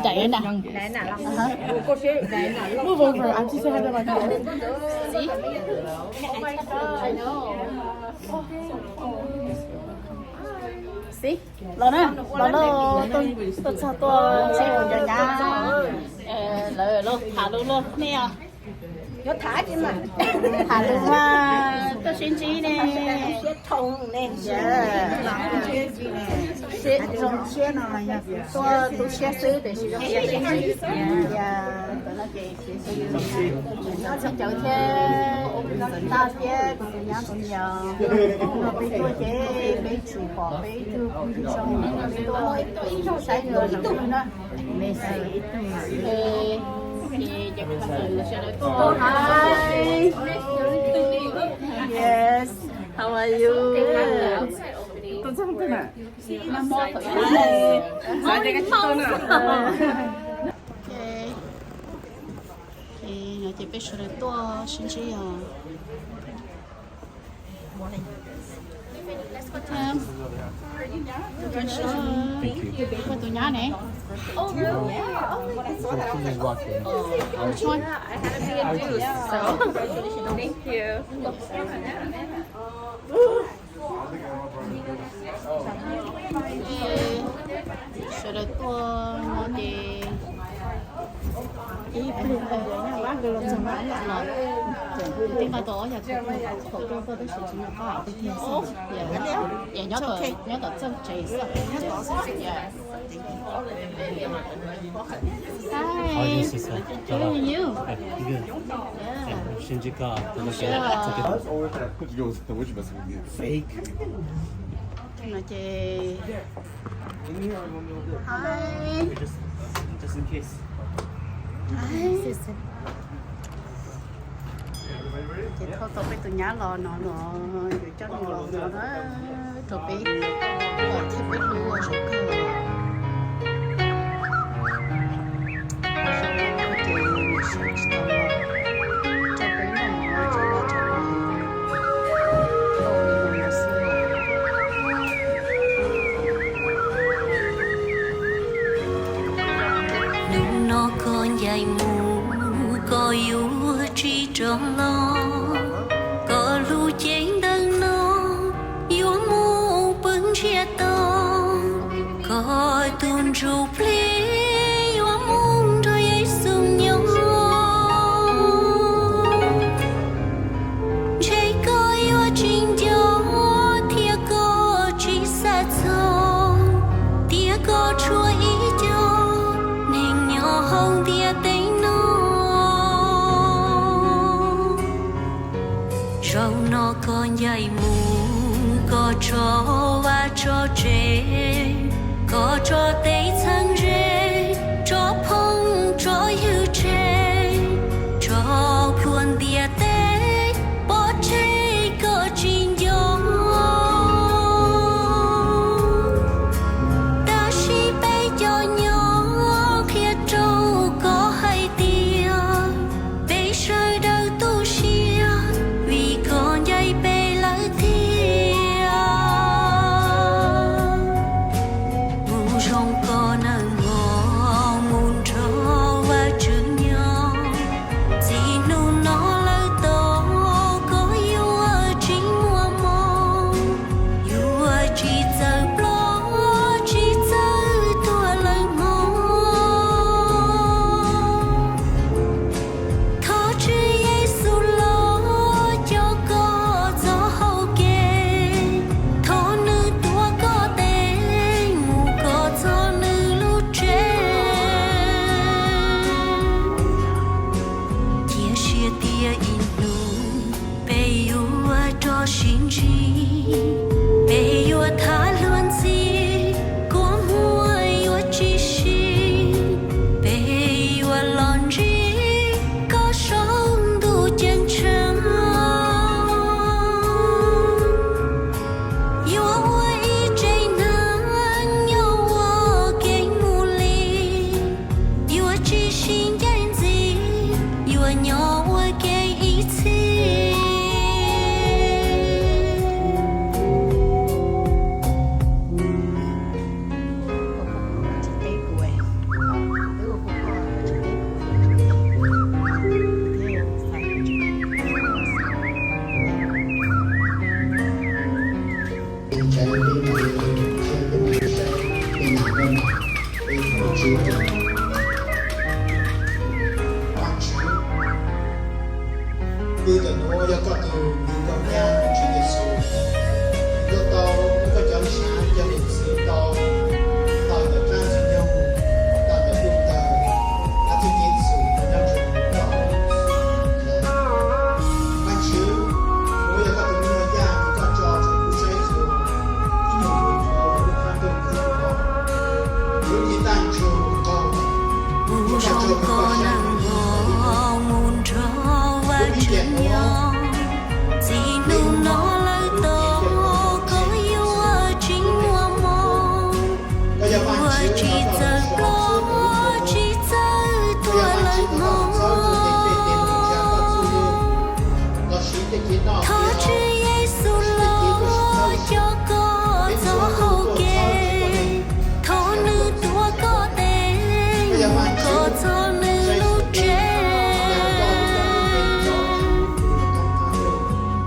Nraim na. Move over, I'm just having my. See? See? Los na, los lauj, tuaj txog tuaj seb kuv cov nyab. Lawv los tham lus lauj nej os. Tham lus mas tuaj sib ntsib ne. Siab zoo siab no los yog tuaj tu siab xwb tiam sis zoo siab sib ntsib. Nyob txog cawv thiab, txawm tag thiab kuv tus nyab kuv nyiam. No peb tuaj ces peb tsis pom peb ib tug phooj ywg zoo, peb tuaj saib nws zoo na. Hi. Yes. How are you? Ok. Ok, no ces peb sawv daws tuaj sib ntsib os. Thank you. Koj tus nyab ne? Which one? Thank you. Sawv daws tuaj no ces ib pliag los txog no los, twb nqa tau ob yam thaum koj tab sis tsis nco qab tiag xwb. Nyob tom txoj tsev xwb. Hi, how are you? Sib ntsib koj. Fake. No ces, hi. Hi. Ces thauj tau peb tus nyab los no los yuav coj nws los no na, rau peb, thiab peb hlub ua zoo kawg. Ua zoo kawg ces nws sawv tsis tau los, rau peb noj mov tso vaj tso mov, tau li no xwb. Hnub no koj ncaim mus, koj yuav tsis rov los. Koj lub cev ntawm no yuav mus pw ntsiag to. Koj tus ntsuj plig yuav mus nrog Yexus nyob. Ntshe koj yuav tsis nco thiab koj tsis xav txog, tias koj tshuav ib co neeg nyob hauv ntiaj teb no. Zaum no koj ncaim mus, koj tso vaj tso tsev, koj tso tej txheeb ze, tso phooj tso ywg tseg, tso plhuav ntiaj teb pov tseg koj tsis nco. Tab sis peb cov nyob qhia rau koj hais tias peb sawv daws tu siab vim koj ncaim peb lawm thiab. Mus zoo Vajtswv, wb ntawm nuav yog koj tus me nkauj nyab Tswv Yexus, koj tau muab koj cov lub sab cov lus txhim tau tawm ntawm dlaab ntxwg nyoog, tawm ntawm ntuj tawg, hab txuj kev txhum nyob rua kuv koj. Vajtswv, nuav yog koj tus me nyuam yaj uas koj tso rua kuv saib xyuas ib nyuag ntu rua lub qab ntuj kawg nkaus. Kuv tig tag nrho rua koj, kuv tig tag nrho rua koj saib kuv ib nyuag ntu. Kuv ib tiam nuav, txij nub no lawm tod koj yuav tsis muaj moog, koj yuav tsis txawj plob tsis txawj tuag lawm mog. Thov Tswv Yexus los coj koj txoj hau kev, thov nws tuav koj tes mus koj txog nws lub tsev.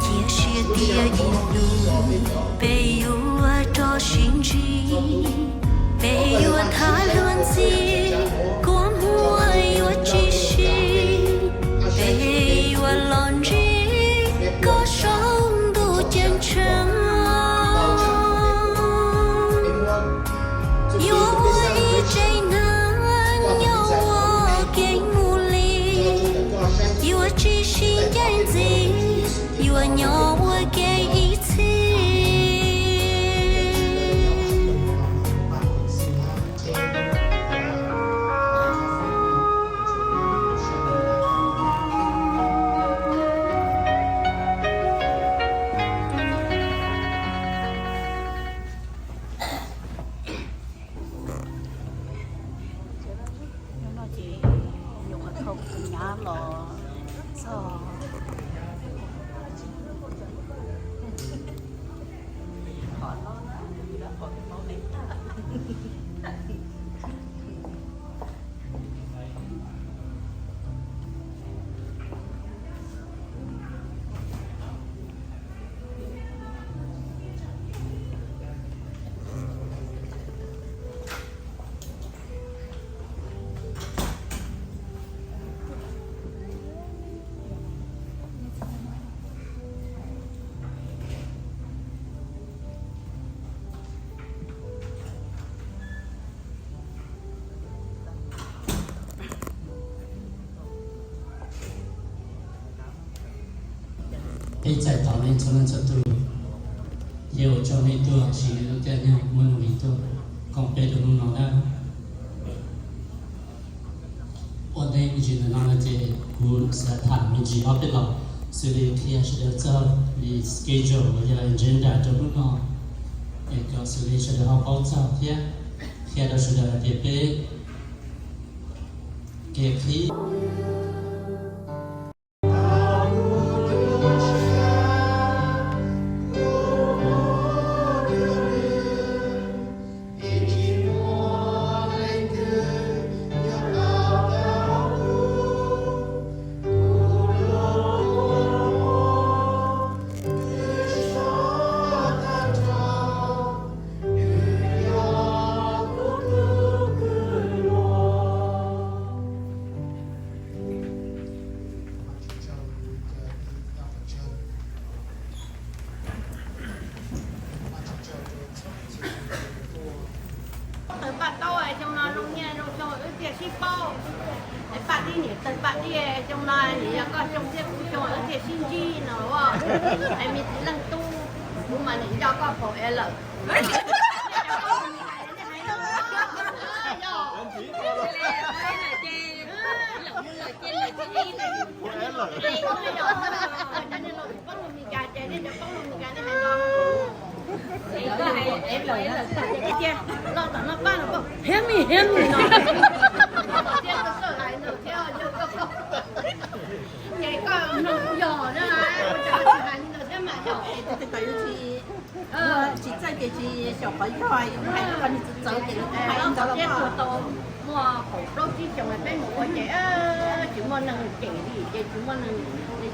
Cia siab tias ib hnub peb yuav rov sib ntsib, peb yuav tham luag ntxhi, kua muag yuav tsis sib, peb yuav los ntsib koj saum ntuj ceeb tsheej. Yuav ua ib tsev neeg nyob ua ke mus li, yuav tsis sib ncaim ntxiv, yuav nyob ua ke ib txhis. Hnub no ces nyuam qhuav thau kuv tus nyab los txog. Peb txais tos nej txhua leej txhua tug, yog ua tsaug nej tuaj siv nej lub caij nyoog muaj nuj nqis tuaj koom peb rua hnub no na. Ua ntej me ntsis ntawm no no ces kuv xav tham me ntsis ob peb los xws li qhia sawv daws txog li schedule los yog agenda rau hnub no, es kom xws li sawv daws ho paub txog thiab qhia rau sawv daws hais tias peb kev qhib Tawg paj taub xyoo no zoo nyiaj zoo xyoo wb thiaj sib paub. Es paj dib niam tawg paj dib xyoo no niam yog koj xyoo thiab kuv xyoo wb thiaj sib ntsib no. Es me txiv leej tub, kuv mas niam nco koj pom es lawm. Los tom no pab no, hear me, hear me no. Thiab koj hais no thiab, ces koj mloog yog na, ua cas koj tsis hais li ntawd thiab mas yog. Tsis txawj ces tsis xyaum qhov yog, hais qhov nws txawv txawv ces hais li ntawd los tau. Muaj kaum plaub tsib xyoos peb mus ua ces tsis muaj neeg cem li, ces tsis muaj neeg,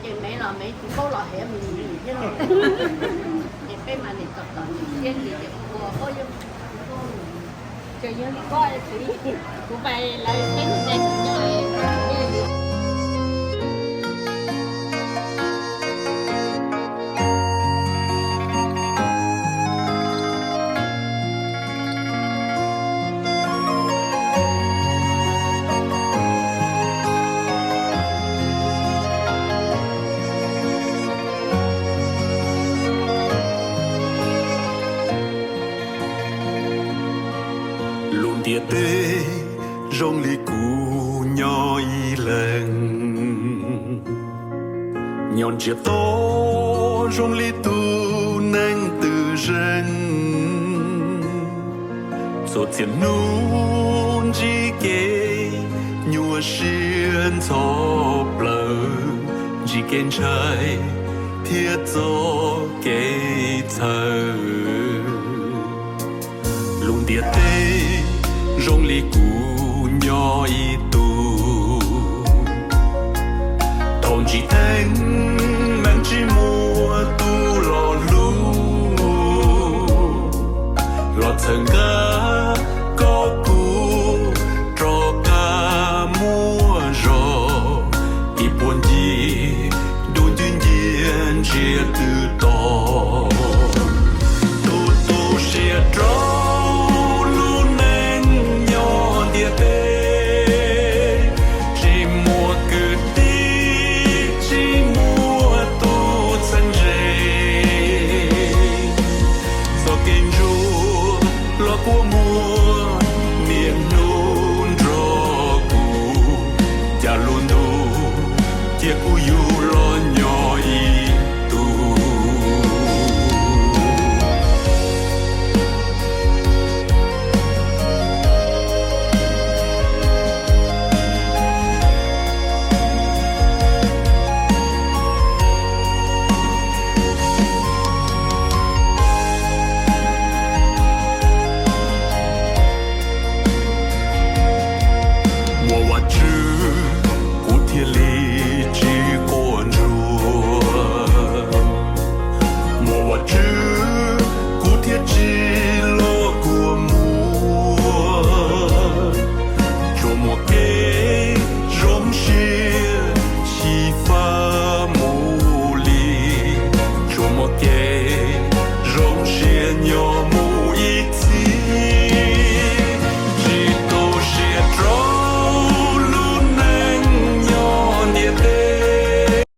ces Mev los Mev tsis paub los hev mus li thiab. Ces peb mas nim tom tom siab ces ua ua yog Tseem yog li koj, kuv pais lawv peb hnub ntawd kuv nyob. Lub ntiaj teb zoo li kuv nyob ib leeg, nyob ntsiag to zoo li tus neeg twm zeeg. Txhua txhia hnub ntsib kev nyuaj siab ntxhov plaws, ntsib kev ntshai thiab txoj kev txhawj. Lub ntiaj teb zoo li kuv nyob ib tug, thaum ntsib teeb